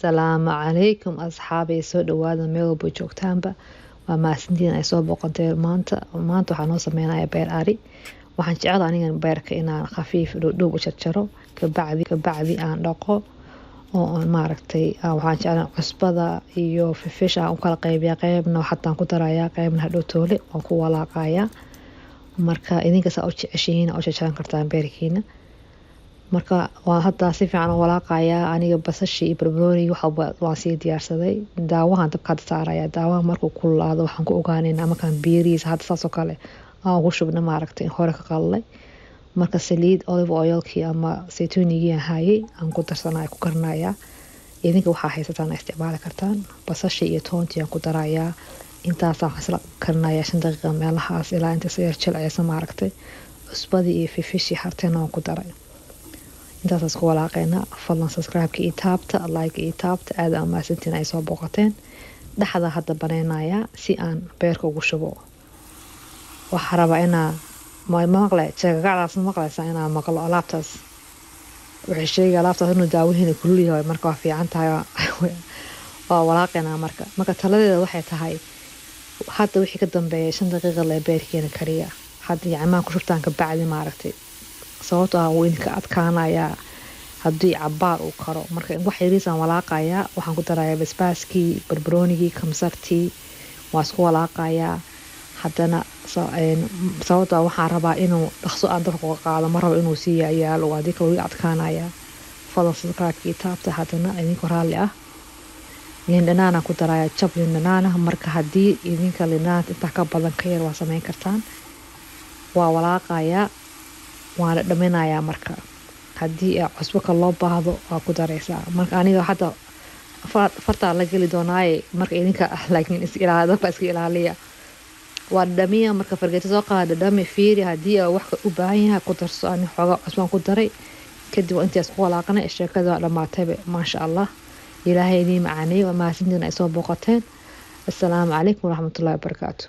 Asalaamu calaykum asxaabay, soo dhawaada meel walba joogtaanba. Waa mahadsantiin ay soo booqantay maanta. Maanta waxaa noo sameynaya beer ari. Waxaan jecel anigan beerka inaan khafiif dhuudhuub u jarjaro, kabacdi aan dhaqo oo aan maaragtay. Waxaan jeclaa cusbada iyo fifish aan u kala qaybiya. Qeybna xataan ku darayaa, qeybna hadhow toole waan ku walaaqayaa. Marka idinka saa u jeceshihiin u jarjaran kartaan beerkiina. Marka waan hadda si fiican u walaaqayaa aniga. Basashii iyo barbaroonigi waxa waan sii diyaarsaday. Daawahan dabka hadda saaraya. Daawaha markuu kululaado waxaan ku ogaanaynaa markaan biirihiisa hadda saas oo kale aan ugu shubna, maaragtay, hore ka qalalay. Marka saliid olive oilkii ama saytuunigii aan hayay aan ku darsanaya, ku karinayaa. Idinka waxaa haysataan isticmaali kartaan. Basashii iyo toontii aan ku darayaa. Intaasaan isla karinayaa 5 daqiiqa meelahaas, ilaa inta yar jilceysa, maaragtay. Cusbadii iyo fifishii harteena waan ku daray. Intaas isku walaaqeynaa. Fadlan subscribe-ka iyo taabta, like iyo taabta. Aad aa mahadsantiin ay soo booqateen. Dhexda hadda baneynayaa si aan beerka ugu shubo. Waxaa rabaa inaa maqle jeegagacdaas, maqlaysaa inaa maqlo alaabtaas. Waxay sheegay alaabtaas inuu daawahiina kulul yahay. Marka waa fiican tahay, waa walaaqeynaa. Marka taladeeda waxay tahay, hadda wixii ka dambeeya 5 daqiiqa lee beerkiina kariya. Hadda yacmaa ku shubtaan kabacdi, maaragtay, sababtoo ah wuu idinka adkaanayaa haddii cabaar uu karo. Marka wax yariisaan walaaqayaa. Waxaan ku darayaa basbaaskii, barbaroonigii, kamsartii, waa isku walaaqayaa haddana. Sababtoo ah waxaan rabaa inuu dhaqso aan dabka uga qaado, ma rabo inuu sii yaalo, haddii kale wuu iga adkaanayaa. Fadlan subscribe-kii taabta. Haddana idinku raalli ah, liin dhanaanaan ku darayaa, jab liin dhanaana. Marka haddii idinka liin dhanaanta intaa ka badan ka yar waa sameyn kartaan. Waa walaaqayaa, waana dhaminayaa. Marka haddii cusbo ka loo baahdo waa ku dareysaa. Marka aniga hadda fartaa la geli doonaaye. Marka idinka laakiin is ilaaliya, dabka iska ilaaliya. Waa dhadhamiya. Marka fargeeto soo qaada, dhadhami, fiiri. Haddii aa wax u baahan yahay ku darso. Ani xoogaa cusbaan ku daray. Kadib waa intaas ku walaaqanay, sheekada waa dhamaatayba. Maasha Allah, Ilaahay idiin macaaneeyey. Waa mahadsantiin ay soo booqateen. Assalaamu calaykum waraxmatullahi wabarakaatu.